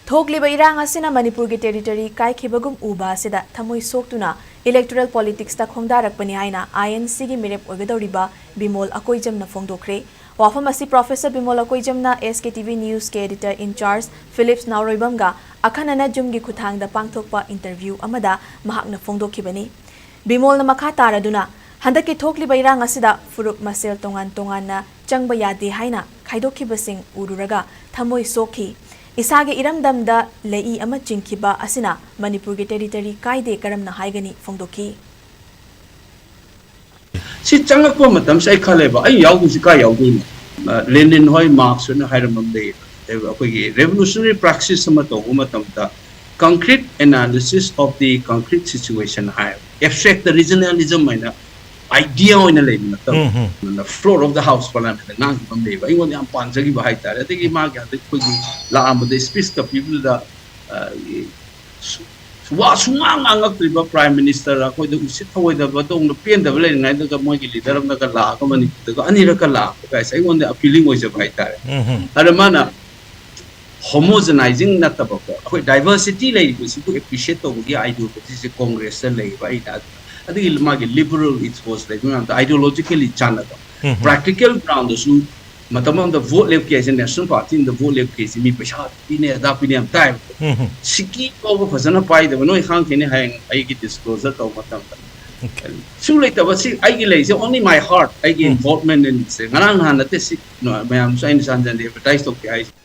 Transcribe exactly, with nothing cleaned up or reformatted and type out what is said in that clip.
ꯊꯣꯛꯂꯤꯕ ꯏꯔꯥꯡ ꯑꯁꯤꯅ ꯃꯅꯤꯄꯨꯔꯒꯤ territory ꯀꯥꯏꯈꯤꯕꯒꯨꯝ ꯎꯕ ꯑꯁꯤꯗ ꯊꯃꯣꯏ ꯁꯣꯛꯇꯨꯅ electoral politicsꯇ ꯈꯣꯡꯗꯥꯔꯛꯄꯅꯤ ꯍꯥꯏꯅ INCꯒꯤ ꯃꯤꯔꯦꯞ ꯑꯣꯏꯒꯗꯧꯔꯤꯕ ꯕꯤꯃꯣꯜ ꯑꯀꯣꯏꯖꯝꯅ ꯐꯣꯡꯗꯣꯛꯈ꯭ꯔꯦ꯫ ꯋꯥꯐꯝ ꯑꯁꯤ Professor Bimol ꯑꯀꯣꯏꯖꯝꯅ SKTV Newsꯀꯤ editor in charge Phillips ꯅꯥꯎꯔꯣꯏꯕꯝꯒ ꯑꯈꯟꯅꯅ Zoomꯒꯤ ꯈꯨꯠꯊꯥꯡꯗ ꯄꯥꯡꯊꯣꯛꯄ interview ꯑꯃꯗ ꯃꯍꯥꯛꯅ ꯐꯣꯡꯗꯣꯛꯈꯤꯕꯅꯤ꯫ ꯕꯤꯃꯣꯜꯅ ꯃꯈꯥ ꯇꯥꯔꯗꯨꯅ, ꯍꯟꯗꯛꯀꯤ ꯊꯣꯛꯂꯤꯕ ꯏꯔꯥꯡ ꯑꯁꯤꯗ ꯐꯨꯔꯨꯞ ꯃꯁꯦꯜ ꯇꯣꯉꯥꯟ ꯇꯣꯉꯥꯟꯅ ꯆꯪꯕ ꯌꯥꯗꯦ ꯍꯥꯏꯅ ꯈꯥꯏꯗꯣꯛꯈꯤꯕꯁꯤꯡ ꯎꯔꯨꯔꯒ ꯊꯃꯣꯏ ꯁꯣꯛꯈꯤ꯫ ꯏꯁꯥꯒꯤ ꯏꯔꯝꯗꯝꯗ ꯂꯩꯏ ꯑꯃ ꯆꯤꯡꯈꯤꯕ ꯑꯁꯤꯅ ꯃꯅꯤꯄꯨꯔꯒꯤ territory ꯀꯥꯏꯗꯦ ꯀꯔꯝꯅ ꯍꯥꯏꯒꯅꯤ ꯐꯣꯡꯗꯣꯛꯈꯤ꯫ ꯁꯤ ꯆꯪꯂꯛꯄ ꯃꯇꯝꯁꯦ ꯑꯩ ꯈꯜꯂꯦꯕ, ꯑꯩ ꯌꯥꯎꯗꯣꯏꯁꯤ ꯀꯥꯏ ꯌꯥꯎꯗꯣꯏꯅꯣ? ꯑ, ꯂꯦꯅꯤꯟ ꯍꯣꯏ, ꯃꯥꯔꯛꯁ ꯍꯣꯏꯅ ꯍꯥꯏꯔꯝꯕ ꯑꯃ ꯂꯩꯌꯦꯕ꯫ ꯑꯩꯈꯣꯏꯒꯤ revolutionary praxis ꯑꯃ ꯇꯧꯕ ꯃꯇꯝꯗ, concrete analysis of the concrete situation high, abstract regionalism ꯍꯥꯏꯅ idea ꯑꯣꯏꯅ ꯂꯩꯕ ꯅꯠꯇꯕ, ꯎꯝ, ꯎꯝ꯫ ꯑꯗꯨꯅ floor of the house parliament ꯉꯥꯡꯈꯤꯕ ꯑꯃ ꯂꯩꯌꯦꯕ, ꯑꯩꯉꯣꯟꯗ ꯌꯥꯝ ꯄꯥꯟꯖꯈꯤꯕ ꯍꯥꯏꯇꯥꯔꯦ꯫ ꯑꯗꯒꯤ ꯃꯥꯒꯤ ꯍꯟꯗꯛ ꯑꯩꯈꯣꯏꯒꯤ ꯂꯥꯛꯑꯝꯕꯗ speechꯀ ꯄꯤꯕꯗꯨꯗ, ꯑ, ꯁꯨ-, ꯋꯥ ꯁꯨꯡꯉꯥꯡ ꯉꯥꯡꯉꯛꯇ꯭ꯔꯤꯕ prime minister, ꯑꯩꯈꯣꯏꯗ ꯎꯁꯤꯠ ꯊꯑꯣꯏꯗꯕ, ꯑꯗꯣꯝꯗ ꯄꯦꯟꯗꯕ ꯂꯩꯔꯤꯉꯩꯗꯒ ꯃꯣꯏꯒꯤ leader ꯑꯃꯅꯒ ꯂꯥꯛꯑꯒ ꯃꯅꯤꯄꯨꯔꯗꯒ ꯑꯅꯤꯔꯛꯀ ꯂꯥꯛꯄ ꯀꯥꯏꯁꯦ ꯑꯩꯉꯣꯟꯗ appealing ꯑꯣꯏꯖꯕ ꯍꯥꯏꯇꯥꯔꯦ꯫ ꯎꯝ, ꯎꯝ꯫ ꯑꯗ ꯃꯥꯅ homogenizing ꯅꯠꯇꯕꯀꯣ, ꯑꯩꯈꯣꯏ diversity ꯂꯩꯔꯤꯕꯁꯤꯕꯨ appreciate ꯇꯧꯕꯒꯤ ideologyꯁꯦ Congressꯇ ꯂꯩꯌꯦꯕ꯫ ꯑꯩꯅ ꯑꯗꯨꯒꯤ ꯃꯥꯒꯤ liberal ethos ꯂꯩꯕ ꯃꯌꯥꯝꯗꯣ ideologically ꯆꯥꯟꯅꯕ, ꯎꯝ, ꯎꯝ꯫ Practical groundꯗꯁꯨ ꯃꯇꯝ ꯑꯃꯗ vote ꯂꯦꯞꯀꯦ ꯍꯥꯏꯁꯦ, national partyꯗ vote ꯂꯦꯞꯀꯦ ꯍꯥꯏꯁꯦ ꯃꯤ ꯄꯩꯁꯥ ꯄꯤꯅꯦ, ꯑꯗꯥ ꯄꯤꯅꯦ ꯌꯥꯝ ꯇꯥꯏꯕ꯫ ꯎꯝ, ꯎꯝ꯫ ꯁꯤꯀꯤ ꯐꯥꯎꯕ ꯐꯖꯅ ꯄꯥꯏꯗꯕ ꯅꯣꯏ ꯈꯪꯈꯤꯅꯤ ꯍꯌꯦꯡ ꯑꯩꯒꯤ disclosure ꯇꯧꯕ ꯃꯇꯝꯗ꯫ Okay. ꯁꯨ ꯂꯩꯇꯕ, ꯁꯤ ꯑꯩꯒꯤ ꯂꯩꯔꯤꯁꯦ only my heart, ꯑꯩꯒꯤ ꯎꯝ꯫ involvement in ꯁꯦ꯫ ꯉꯔꯥꯡ ꯅꯍꯥꯟ ꯅꯠꯇꯦ ꯁꯤ, ꯃꯌꯥꯝꯁꯨ ꯑꯩꯅ ꯁꯥꯟꯖꯟꯗꯦ advertise ꯇꯧꯒꯦ ꯍꯥꯏꯁꯦ꯫